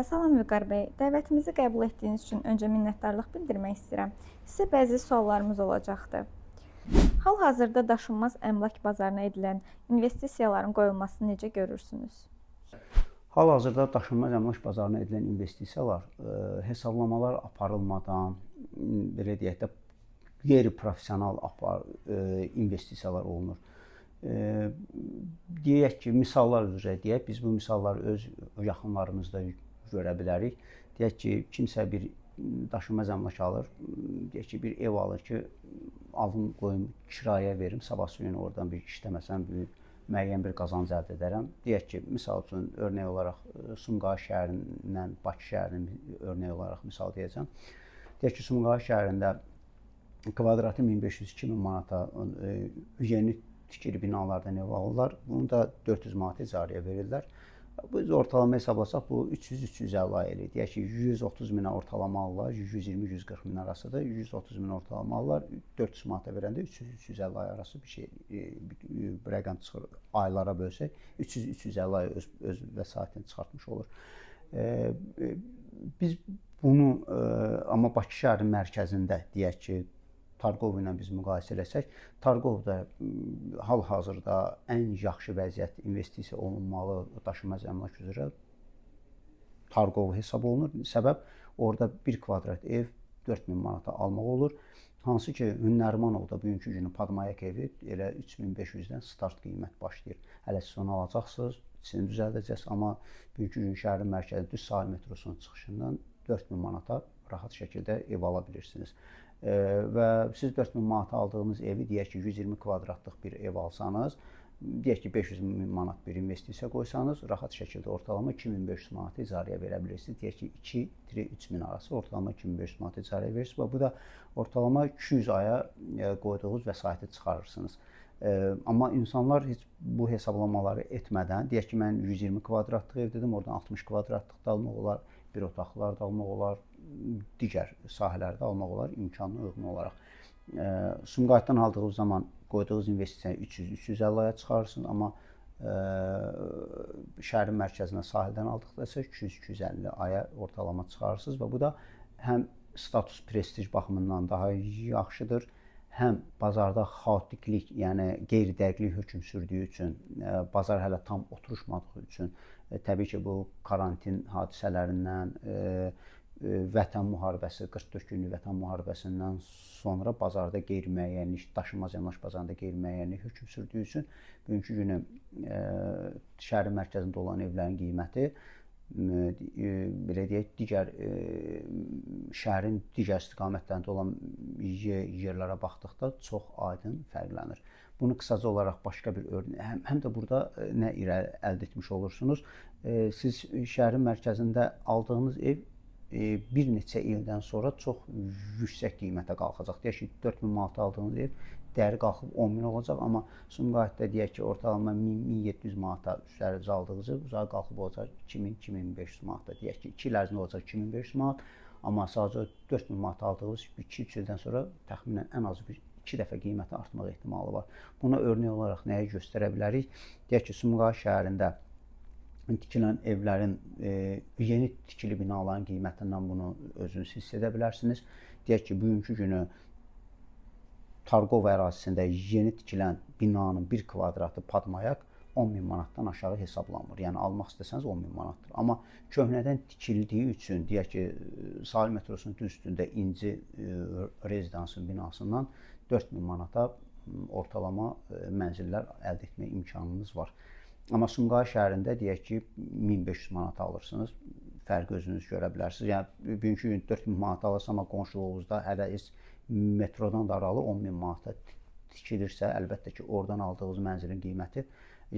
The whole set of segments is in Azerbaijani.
Salam Vüqar bəy, dəvətimizi qəbul etdiyiniz üçün öncə minnətdarlıq bildirmək istəyirəm. Sizə bəzi suallarımız olacaqdı. Hal-hazırda daşınmaz əmlak bazarına edilən investisiyaların qoyulmasını necə görürsünüz? Hal-hazırda daşınmaz əmlak bazarına edilən investisiyalar hesablamalar aparılmadan, belə deyək də, qeyri-professional investisiyalar olunur. Deyək ki, misallar üzrə deyək, biz bu misalları öz yaxınlarımızda görə bilərik. Deyək ki, kimsə bir daşınmaz əmlak alır, deyək ki, bir ev alır ki, alım, qoyum, kirayə verim, sabah gün oradan bir işləməsəm, müəyyən bir qazanc əldə edərəm. Deyək ki, misal üçün, örnək olaraq Sumqayıt şəhərindən Bakı şəhərinin örnək olaraq misal deyəcəm. Deyək ki, Sumqayıt şəhərində kvadratı 1500-2000 manata yeni tikili binalardan ev alırlar. Bunu da 400 manat icarəyə verirlər. Biz ortalama hesablasaq bu 300-350 ay eləyir. Deyək ki, 130 minə ortalama alırlar, 120-140 min arasıdır. 130 min ortalama alırlar, 400 manata verəndə 300-350 ay arası bir şey, bir rəqəm çıxır. Aylara bölsək 300-350 ay öz vəsaitini çıxartmış olur. Biz bunu amma Bakı şəhərinin mərkəzində deyək ki, Tarqov ilə biz müqayisə eləsək, Tarqovda hal-hazırda ən yaxşı vəziyyət investisiya olunmalı daşınmaz əmlak üzrə Tarqov hesab olunur. Səbəb orada bir kvadrat ev 4000 manata almaq olur. Hansı ki, Hünnərmanovda bugünkü günün Padmayak evi elə 3500-dən start qiymət başlayır. Hələ siz onu alacaqsınız, içini düzəldəcəksiniz, amma bugünkü gün şəhərin mərkəzi düz sahil metrosunun çıxışından 4000 manata rahat şəkildə ev ala bilirsiniz. Və siz 4000 manata aldığınız evi deyək ki, 120 kvadratlıq bir ev alsanız, deyək ki, 500 min manat bir investisiya qoysanız, rahat şəkildə ortalama 2500 manata icarəyə verə bilirsiniz. Deyək ki, 2-3 min arası ortalama 2500 manata icarəyə verirsiniz və bu da ortalama 200 aya qoyduğunuz vəsaiti çıxarırsınız. Amma insanlar heç bu hesablamaları etmədən, deyək ki, mən 120 kvadratlıq ev dedim, oradan 60 kvadratlıq da almaq olar, bir otaqlar da almaq olar, digər sahələrdə almaq olar imkanına uyğun olaraq. Sumqayıtdan aldığınız zaman qoyduğunuz investisiyanı 300-350 aya çıxarırsınız, amma şəhərin mərkəzinə sahildən aldıqda isə 200-250 aya ortalama çıxarırsınız və bu da həm status prestij baxımından daha yaxşıdır, həm bazarda xaotiklik, yəni qeyri-dəqiqlik hökm sürdüyü üçün, bazar hələ tam oturuşmadığı üçün, təbii ki, bu karantin hadisələrindən, Vətən müharibəsi, 44 günlük Vətən müharibəsindən sonra bazarda qeyri-müəyyənlik, daşınmaz əmlak bazarında qeyri-müəyyənlik hökm sürdüyü üçün bugünkü günü şəhərin mərkəzində olan evlərin qiyməti belə deyək, digər şəhərin digər istiqamətlərində olan yerlərə baxdıqda çox aydın fərqlənir. Bunu qısaca olaraq başqa bir örnək, həm də burada nə irəli əldə etmiş olursunuz? Siz şəhərin mərkəzində aldığınız ev bir neçə ildən sonra çox yüksək qiymətə qalxacaq. Deyək ki, 4000 manata aldığınız ev dəyəri qalxıb 10.000 olacaq, amma Sumqayıtda deyək ki, ortalama 1000-1700 manata üzəri aldığınız ev uzağa qalxıb olacaq 2000-2500 manata. Deyək ki, 2 il ərzində olacaq 2500 manat, amma sadəcə 4000 manata aldığınız 2-3 ildən sonra təxminən ən azı bir 2 dəfə qiyməti artmaq ehtimalı var. Buna örnək olaraq nəyi göstərə bilərik? Deyək ki, Sumqayıt şəhərində tikilən evlərin, yeni tikili binaların qiymətindən bunu özünüz hiss edə bilərsiniz. Deyək ki, bugünkü günü Tarqov ərazisində yeni tikilən binanın bir kvadratı Padmayak 10.000 manatdan aşağı hesablanmır. Yəni almaq istəsəniz 10.000 manatdır. Amma köhnədən tikildiyi üçün, deyək ki, sahil metrosunun düz üstündə İnci rezidansın binasından 4000 manata ortalama mənzillər əldə etmək imkanınız var. Amma Sumqayıt şəhərində deyək ki, 1500 manata alırsınız. Fərqi özünüz görə bilərsiniz. Yəni bugünkü gün 4000 manata alırsınız, amma qonşuluğunuzda hələ heç metrodan da aralı 10.000 manata tikilirsə, əlbəttə ki, oradan aldığınız mənzilin qiyməti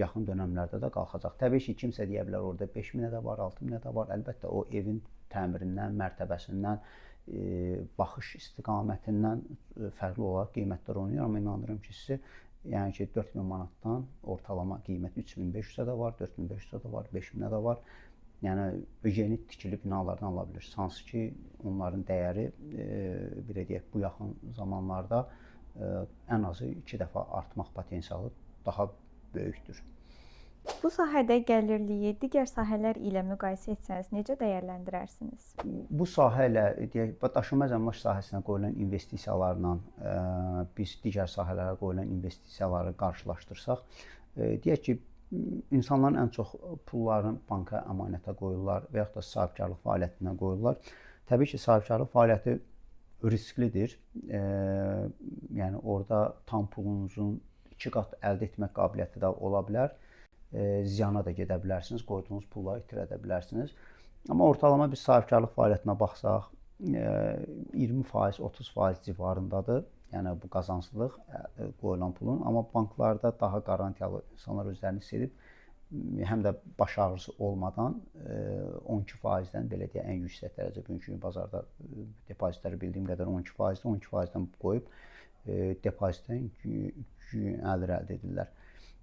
yaxın dönəmlərdə də qalxacaq. Təbii ki, kimsə deyə bilər orada 5000-ə də var, 6000-ə də var. Əlbəttə o evin təmirindən, mərtəbəsindən, baxış istiqamətindən fərqli olaraq qiymətlər oynayır. Amma inandırım ki, sizi, yəni ki, 4000 manatdan ortalama qiymət 3500-ə də var, 4500-ə də var, 5000-ə də var. Yəni yeni tikili binalardan ala bilirsiniz. Hansı ki, onların dəyəri belə deyək, bu yaxın zamanlarda ən azı 2 dəfə artmaq potensialı daha böyükdür. Bu sahədə gəlirliyi digər sahələr ilə müqayisə etsəniz necə dəyərləndirərsiniz? Bu sahə ilə, deyək, daşınmaz əmlak sahəsinə qoyulan investisiyalarla biz digər sahələrə qoyulan investisiyaları qarşılaşdırsaq, deyək ki, insanların ən çox pullarını banka əmanətə qoyurlar və yaxud da sahibkarlıq fəaliyyətinə qoyurlar. Təbii ki, sahibkarlıq fəaliyyəti risklidir. Yəni orada tam pulunuzun 2 qat əldə etmək qabiliyyəti də ola bilər. Ziyana da gedə bilərsiniz, qoyduğunuz pulları itirə də bilərsiniz. Amma ortalama biz sahibkarlıq fəaliyyətinə baxsaq, 20%, 30% civarındadır. Yəni bu qazanclılıq qoyulan pulun, amma banklarda daha qarantiyalı insanlar özlərini hiss edib, həm də baş ağrısı olmadan 12%-dən, belə deyək, ən yüksək dərəcə bugünkü gün bazarda depozitləri bildiyim qədər 12%-dir, 12%-dən qoyub depozitdən əlir əldə edirlər.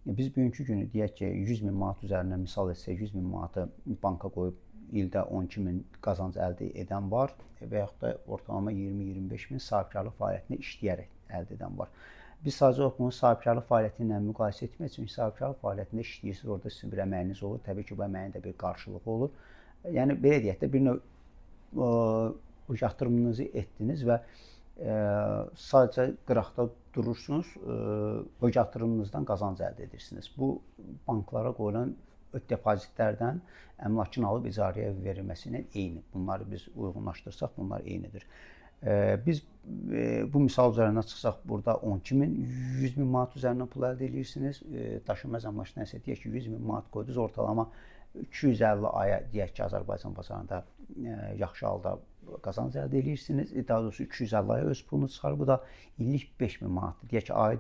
Biz bugünkü günü deyək ki, 100 min manat üzərindən misal etsək, 100 min manatı banka qoyub ildə 12 min qazanc əldə edən var və yaxud da ortalama 20-25 min sahibkarlıq fəaliyyətində işləyərək əldə edən var. Biz sadəcə olaraq bunu sahibkarlıq fəaliyyəti ilə müqayisə etmək, çünki sahibkarlıq fəaliyyətində işləyirsiniz, orada sizin bir əməyiniz olur. Təbii ki, bu əməyin də bir qarşılığı olur. Yəni belə deyək də, bir növ yatırımınızı etdiniz və sadəcə qıraqda durursunuz, o yatırımınızdan qazanc əldə edirsiniz. Bu banklara qoyulan depozitlərdən əmlakın alıb icarəyə verilməsi ilə eyni. Bunları biz uyğunlaşdırsaq, bunlar eynidir. Biz bu misal üzərindən çıxsaq, burada 12 min, 100 min manat üzərindən pul əldə edirsiniz. Daşınmaz əmlakdan isə deyək ki, 100 min manat qoydunuz, ortalama 250 aya deyək ki, Azərbaycan bazarında yaxşı halda qazanc əldə edirsiniz. Daha doğrusu 250 aya öz pulunu çıxarır. Bu da illik 5 min manatdır. Deyək ki, ayı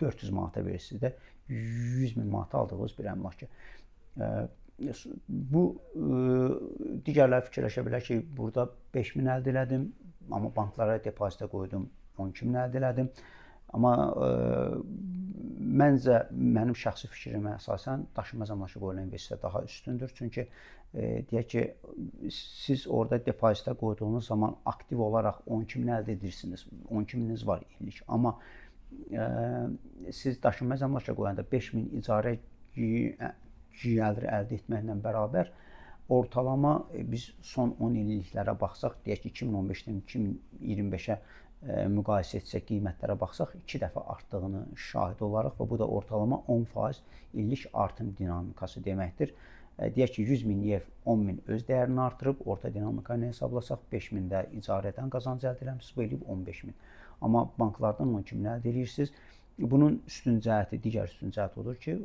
400 manata verirsiniz də 100 min manata aldığınız bir əmlakı. Bu digərləri fikirləşə bilər ki, burada 5 min əldə elədim, amma banklara depozitə qoydum, 12 min əldə elədim. Amma məncə, mənim şəxsi fikrimə əsasən daşınmaz əmlaka qoyulan investisiya daha üstündür. Çünki deyək ki, siz orada depozitə qoyduğunuz zaman aktiv olaraq 12 min əldə edirsiniz. 12 mininiz var illik. Amma siz daşınmaz əmlaka qoyanda 5 min icarə gəliri əldə etməklə bərabər ortalama biz son 10 illiklərə baxsaq, deyək ki, 2015-dən 2025-ə müqayisə etsək, qiymətlərə baxsaq, 2 dəfə artdığını şahid olarıq və bu da ortalama 10% illik artım dinamikası deməkdir. Deyək ki, 100 min ev 10 min öz dəyərini artırıb, orta dinamika ilə hesablasaq, 5 min də icarədən qazanc əldə eləmisiniz, bu eləyib 15 min. Amma banklardan 12 min əldə edirsiniz. Bunun üstün cəhəti, digər üstün cəhəti odur ki,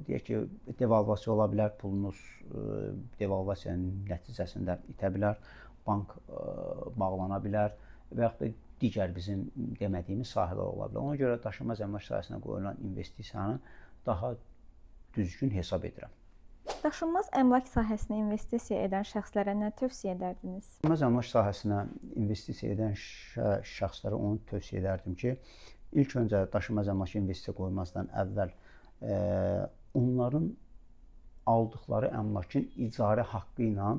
deyək ki, devalvasiya ola bilər, pulunuz devalvasiyanın nəticəsində itə bilər, bank bağlana bilər və yaxud da digər bizim demədiyimiz sahələr ola bilər. Ona görə daşınmaz əmlak sahəsinə qoyulan investisiyanı daha düzgün hesab edirəm. Daşınmaz əmlak sahəsinə investisiya edən şəxslərə nə tövsiyə edərdiniz? Daşınmaz əmlak sahəsinə investisiya edən şəxslərə onu tövsiyə edərdim ki, ilk öncə daşınmaz əmlaka investisiya qoymazdan əvvəl onların aldıqları əmlakın icarə haqqı ilə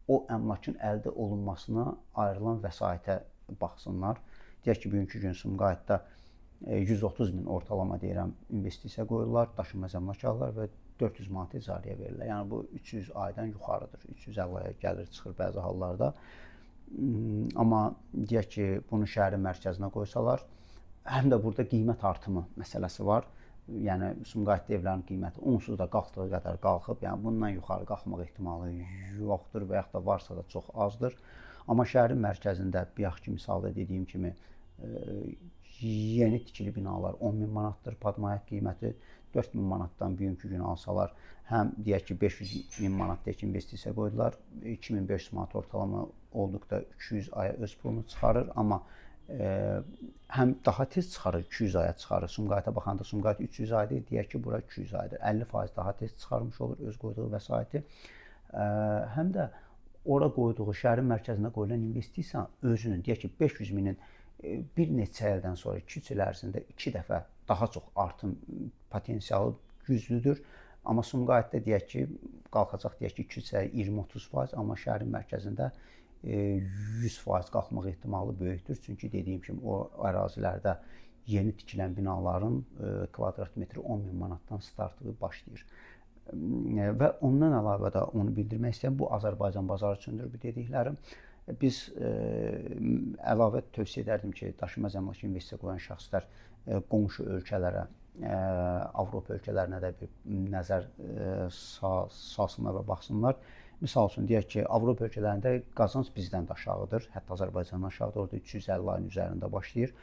o əmlakın əldə olunmasına ayrılan vəsaitə baxsınlar. Deyək ki, bugünkü gün Sumqayıtda 130 min ortalama deyirəm investisiya qoyurlar, daşınmaz əmlak alırlar və 400 manat icarəyə verirlər. Yəni bu 300 aydan yuxarıdır. 350 aya gəlir çıxır bəzi hallarda. Amma deyək ki, bunu şəhərin mərkəzinə qoysalar, həm də burada qiymət artımı məsələsi var. Yəni Sumqayıtda evlərin qiyməti onsuz da qalxdığı qədər qalxıb, yəni bundan yuxarı qalxmaq ehtimalı yoxdur və yaxud da varsa da çox azdır. Amma şəhərin mərkəzində, bayaqki misalda dediyim kimi, yeni tikili binalar 10 min manatdır, padmayət qiyməti 4 min manatdan bugünkü gün alsalar, həm deyək ki, 500 min manat deyək ki, investisiya qoydular, 2500 manat ortalama olduqda 200 aya öz pulunu çıxarır, amma həm daha tez çıxarır, 200 aya çıxarır. Sumqayıta baxanda Sumqayıt 300 aydır, deyək ki, bura 200 aydır. 50% daha tez çıxarmış olur öz qoyduğu vəsaiti. Həm də ora qoyduğu, şəhərin mərkəzinə qoyulan investisiya özünün, deyək ki, 500 minin bir neçə ildən sonra, 2-3 il ərzində 2 dəfə daha çox artım potensialı güclüdür. Amma Sumqayıtda deyək ki, qalxacaq deyək ki, 2-3 il 20-30%, amma şəhərin mərkəzində 100% qalxmaq ehtimalı böyükdür. Çünki dediyim kimi o ərazilərdə yeni tikilən binaların kvadrat metri 10 min manatdan startı başlayır. Və ondan əlavə də onu bildirmək istəyirəm, bu Azərbaycan bazarı üçündür bu dediklərim. Biz əlavə tövsiyə edərdim ki, daşınmaz əmlaka investisiya qoyan şəxslər qonşu ölkələrə, Avropa ölkələrinə də bir nəzər salsınlar və baxsınlar. Misal üçün deyək ki, Avropa ölkələrində qazanc bizdən də aşağıdır, hətta Azərbaycandan aşağıdır, orada 350 ayın üzərində başlayır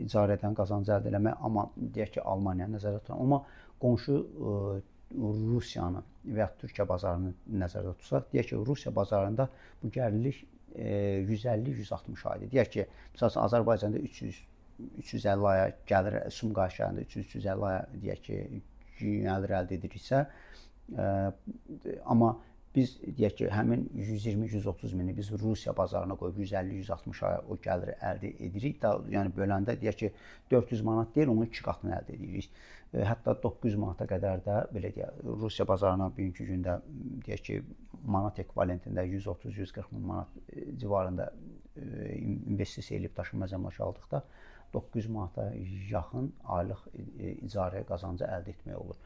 icarədən qazanc əldə eləmək, amma deyək ki, Almaniyanı nəzərdə tutan, amma qonşu Rusiyanı və ya Türkiyə bazarını nəzərdə tutsaq, deyək ki, Rusiya bazarında bu gəlirlik 150-160 aydır. Deyək ki, misal üçün Azərbaycanda 300-350 aya gəlir, Sumqayıt şəhərində 300-350 aya deyək ki, gəlir əldə ediriksə, amma biz deyək ki, həmin 120-130 mini biz Rusiya bazarına qoyub 150-160 aya o gəliri əldə edirik. Da, yəni böləndə deyək ki, 400 manat deyil, onun 2 qatını əldə edirik. Hətta 900 manata qədər də belə deyək, Rusiya bazarına bugünkü gündə deyək ki, manat ekvivalentində 130-140 min manat civarında investisiya eləyib daşınmaz əmlak aldıqda 900 manata yaxın aylıq icarə qazancı əldə etmək olur.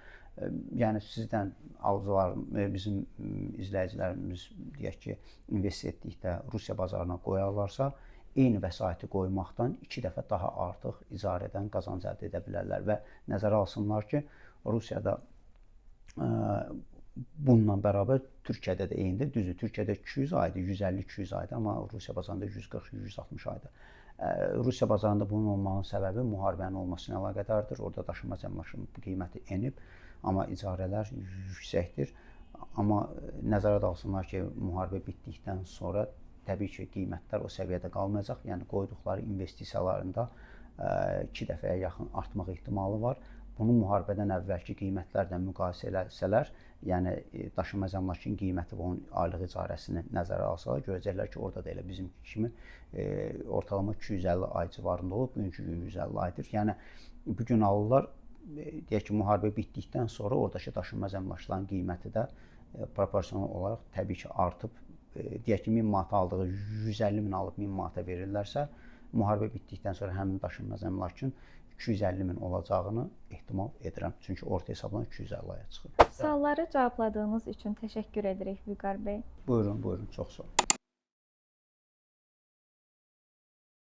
Yəni sizdən alıcılar, bizim izləyicilərimiz deyək ki, investisiya etdikdə Rusiya bazarına qoyarlarsa, eyni vəsaiti qoymaqdan 2 dəfə daha artıq icarədən qazanc əldə edə bilərlər və nəzərə alsınlar ki, Rusiyada bununla bərabər Türkiyədə də eynidir. Düzdür, Türkiyədə 200 aydır, 150-200 aydır, amma Rusiya bazarında 140-160 aydır. Rusiya bazarında bunun olmağının səbəbi müharibənin olmasına əlaqədardır. Orada daşınmaz əmlakın qiyməti enib, amma icarələr yüksəkdir. Amma nəzərə də alsınlar ki, müharibə bitdikdən sonra təbii ki, qiymətlər o səviyyədə qalmayacaq. Yəni qoyduqları investisiyalarında 2 dəfəyə yaxın artmaq ehtimalı var. Bunu müharibədən əvvəlki qiymətlərlə müqayisə eləsələr, yəni daşınmaz əmlakın qiyməti və onun aylıq icarəsini nəzərə alsalar, görəcəklər ki, orada da elə bizim kimi ortalama 250 ay civarında olub, bugünkü gün 150 aydır. Yəni bu gün alırlar, deyək ki, müharibə bitdikdən sonra oradakı daşınmaz əmlakların qiyməti də proporsional olaraq təbii ki, artıb. Deyək ki, 1000 manata aldığı 150 min alıb 1000 manata verirlərsə, müharibə bitdikdən sonra həmin daşınmaz əmlakın 250 min olacağını ehtimal edirəm. Çünki orta hesabla 250 aya çıxır. Sualları cavabladığınız üçün təşəkkür edirik Vüqar bəy. Buyurun, buyurun, çox sağ olun.